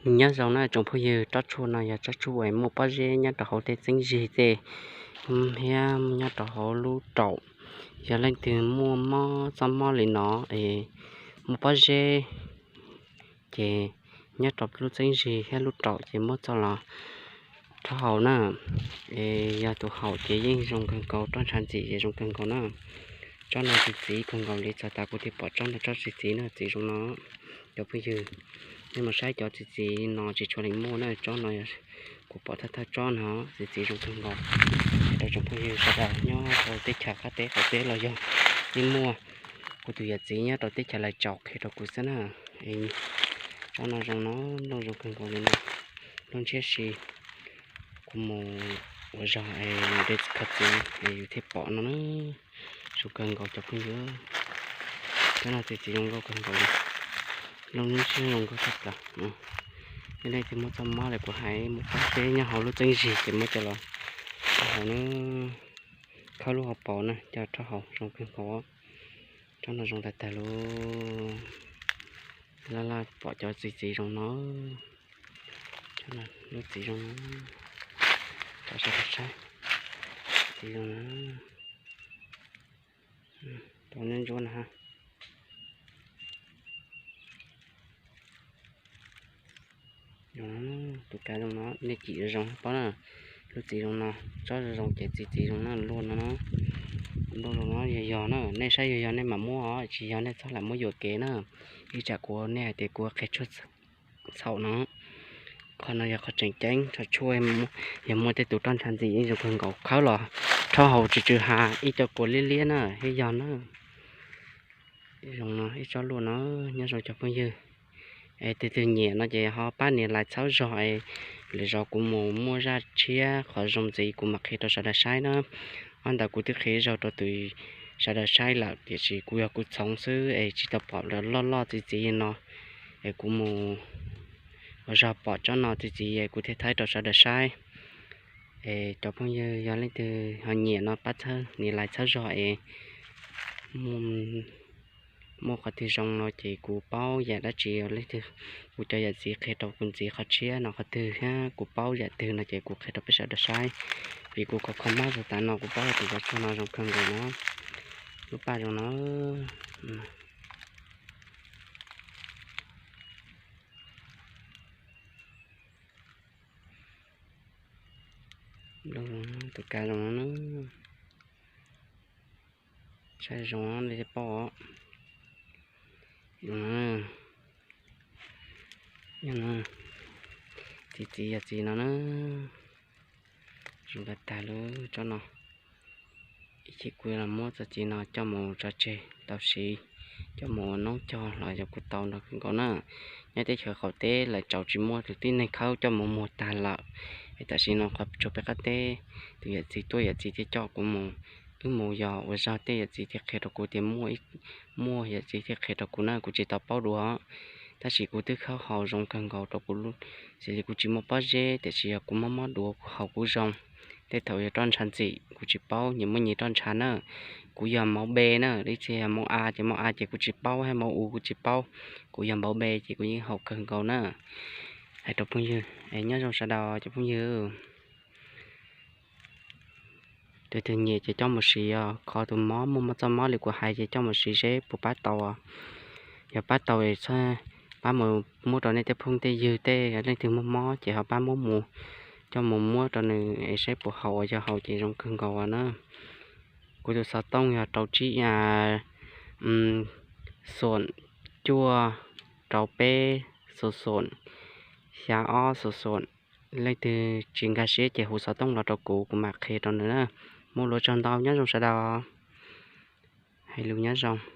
Nyob zoo na tsoom phooj ywg, tsob tshuaj no yog tsob tshuaj uas muaj pob zeb nyob rau hauv tej txeeb zig tej thiab nyob rau hauv lub raum. Yog leej twg muaj mob txoj mob li no es muaj pob zeb ces nyob rau lub txeeb zig thiab lub raum ces muab txoj los rhaub haus na. Es yog tus haus ces yeej zoo kawg nkaus, roj ntsha ntxim ces zoo kawg nkaus na. Tsob no txi txiv kawg nkaus li, txog tas kuv thiaj pom tsob no tsob txi txiv na, txiv zoo no. Cov phooj ywg, nej mus saib cov txi txiv no tsis tshua leej muaj na, tsob no kuv pom thawj thawj tsob no txi txiv zoo kawg nkaus. Rau tsoom phooj ywg sawv daws nyob rau teb chaws qab teb qaum teb los yog yeej muaj, kuv tus yawm txiv nyob rau teb chaws Laij Tsaus qhia rau kuv xwb na. Tsob no zoo no, nplooj zoo kawg nkaus li no, nplooj ntshiab si. Kuv mus ua zog es de kho txiv es yus thiaj pom no na. Zoo kawg nkaus cov phooj ywg, tsob no txi txiv zoo nkauj kawg nkaus li, nplooj ntshiab zoo nkauj tshaj plaws. Yog leej twg muaj txoj mob li kuv hais, muaj pob zeb nyob hauv lub txeeb zig ces muab coj los rhaub haus na, khawb lub hauv paus na coj rhaub haus zoo kawg nkaus. Tsob no zoo tag tag li. Laj laj pom cov txiv txiv zoo no, lub txiv zoo no, cov sawv daws saib, txiv zoo no, tau ntsuab ntsuab no. Tus kav zoo no nej cim zoo paub na, lub txiv zoo no, tsob zoo ces txiv txiv zoo na, luaj no, luaj zoo no yog yog na, nej saib yog yog nej mam muab os, tsis yog nej txhob lam muab yuam kev na. Ib tsam kuv nej hais tias kuv qhia tshuaj txhaum no. Qhov no yog qhov tseem ceeb, tsob tshuaj yog muaj tej tus roj ntsha ntxim yeej zoo kawg nkaus, khawb los rhaub haus tsw tsw ha, ib co kua liab liab na thiab yog na. Zoo no ib tsob luaj no, nyob zoo cov phooj ywg. Es tus twg nyiam no ces ho pab nias like txhawb zog es lwm zaus kuv mus muaj zaj tshiab qhov zoo ntxiv kuv mam qhia rau sawv daws saib na. Ob ntawd kuv twb qhia zog rau tus sawv daws saib lawm, tiam sis kuv yog kuv txhoov xwb es tsis tau pom lawm, loj loj txiv txiv no. Es kuv mus ua zog pom tsob no txiv txiv es kuv thiaj thaij rau sawv daws saib. Es cov phooj ywg yog leej twg ho nyiam no pab txhawb nias like txhawb zog es muaj qhov twg zoo no ces kuv paub yam dab tsi, leej twg kuv cov yam txiv qhia rau kuv ntxiv qhov tshiab no qhov twg thiab kuv paub yam twg no ces kuv qhia rau peb sawv daws saib. Vim kuv kho kho mob txog tav no kuv paub tias cov tshuaj no zoo kawg nkaus no, lub paj zoo no. Tus kav zoo no, saib zoo li paub. Txiv txiv yog txiv no na, zoo tag tag li tsob no. Ib chim kuv los muab txoj txiv no coj mus tso tseg tau siv, coj mus ua noob cog los yog kuj tau nrog kawg nkaus na. Nyob teb chaws qaum teb lawv tsaus tsis muaj tus tib neeg khawb coj mus muag tag lawm, es tam sim no qhov tsuas peb qab teb tus yawm txiv tuaj yawm txiv thiaj coj kuv mus. Wb mus yog ua zog tej yawm txiv thiaj qhia rau kuv tias muaj, muaj yawm txiv thiaj qhia rau kuv na, kuv tsis tau paub dua. Tab sis kuv twb khawb haus zoo kawg nkaus rau kuv, xws li kuv tsis muaj pob zeb tiam sis yog kuv mob mob duav kuv haus kuj zoo. Tej thaum yog roj ntsha ntxim kuv tsis paub, nyias muaj nyias roj ntsha na. Kuv yog mauv B na, ib txhia yog mauv A ces mauv A ces kuv tsis paub, thiab mauv U kuv tsis paub. Kuv yog mauv B ces kuv yeej haus kawg nkaus na. Hais rau phooj ywg es nyob zoo sawv daws cov phooj ywg. Tus twg nyiam ces coj mus siv os, qhov tus mob muaj txoj mob li kuv hais ces coj mus siv seb puas pab tau. Yog pab tau es pab mus muab rau nej tej phooj tej ywg, tej leej twg muaj mob ces ho pab muab mus, coj mus muab rau nws es saib puas haum, yog haum ces zoo kawg nkaus na. Kuv tus xov tooj yog rau tsib, xoom cuaj, rau peb, xoom xoom, xya ob, xoom xoom. Leej twg tsis nkag siab ces hu xov tooj los rau kuv, kuv mam qhia rau nws na. Muaj lus ua tsaug ntau, nyob zoo sawv daws. Hais lus nyob zoo.